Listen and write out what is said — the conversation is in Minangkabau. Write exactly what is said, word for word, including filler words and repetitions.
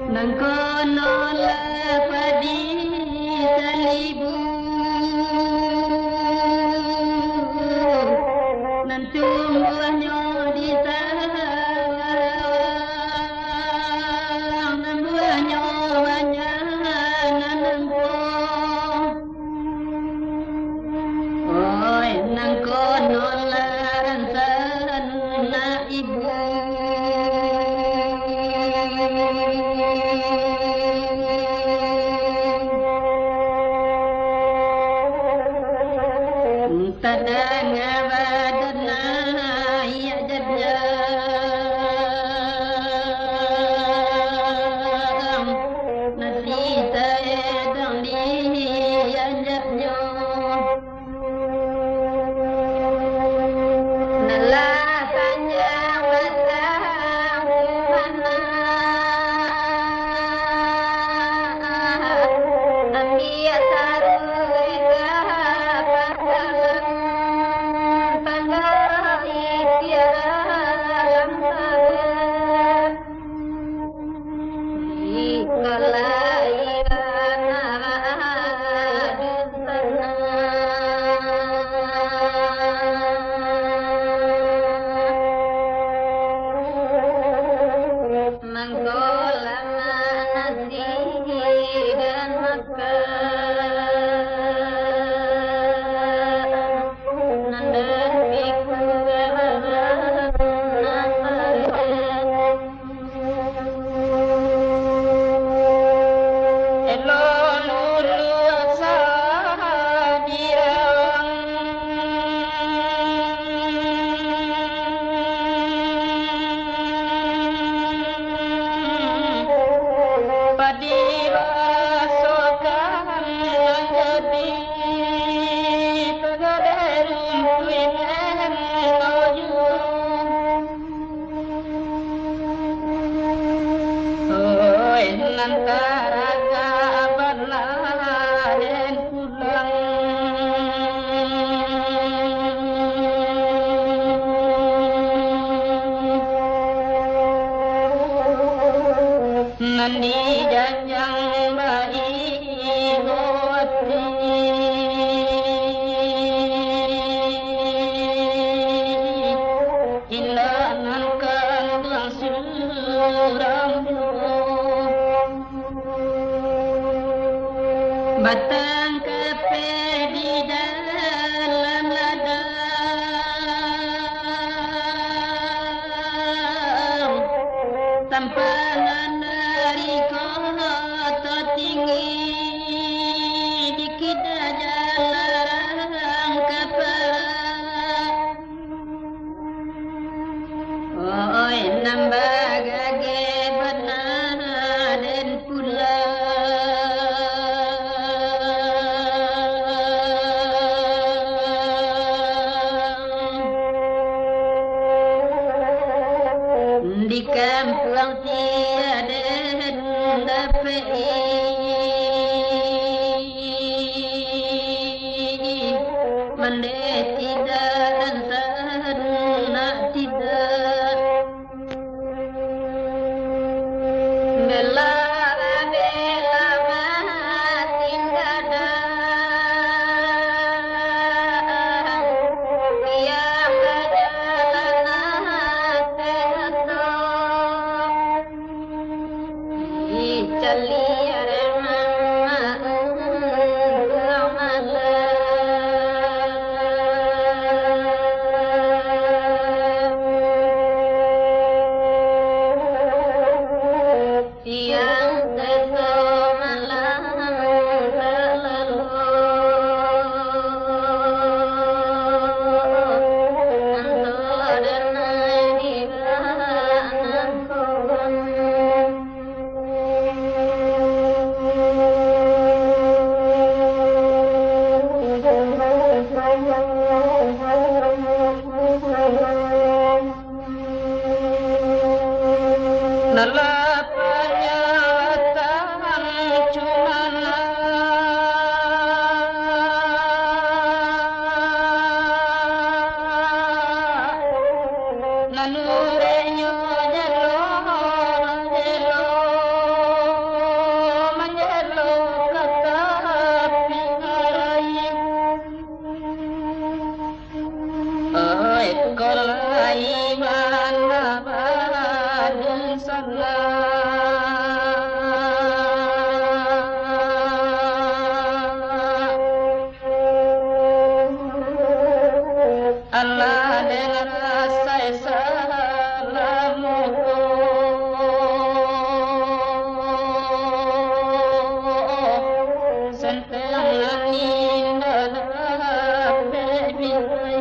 Nangkono lah padi salibu, nan tumbuahnyo di sawah, nan buahnyo banyak nan ampo. Oi, nangkono lah rancana ibu. Tadanga badan ayah jajang, nasi saedang dianjaknyo. Nan lah panjang batang manah, ambiak saruih ka pangkalan, pangkalan isi dalam saruih. Elok nulak sadang, padi basokan nan jadi, pagadai rumpuik nan lojo. Oi, nan taragak bana den pulang. Nan dijanjang baibo ati, indak nan kanduang surang pulo. Batang kapeh di dalam ladang, tampanan dari koto tinggi, dikida jalarang kapala. Oi, nan bagageh bana den pulang. Di kampuang tiada dapek, mandeh tidak, sanak tidak. Bela bela masin gadang, tiap pajalanan teto. Ih, caliak emang maun tulang malam. Nan lah panyatang cuman nan urehnyo jelo, jelo, manjelo ka tapi arai. Oi, kolai bana badun sana. Allah dengan rasa salam. Senteng nan indah dapek bilai.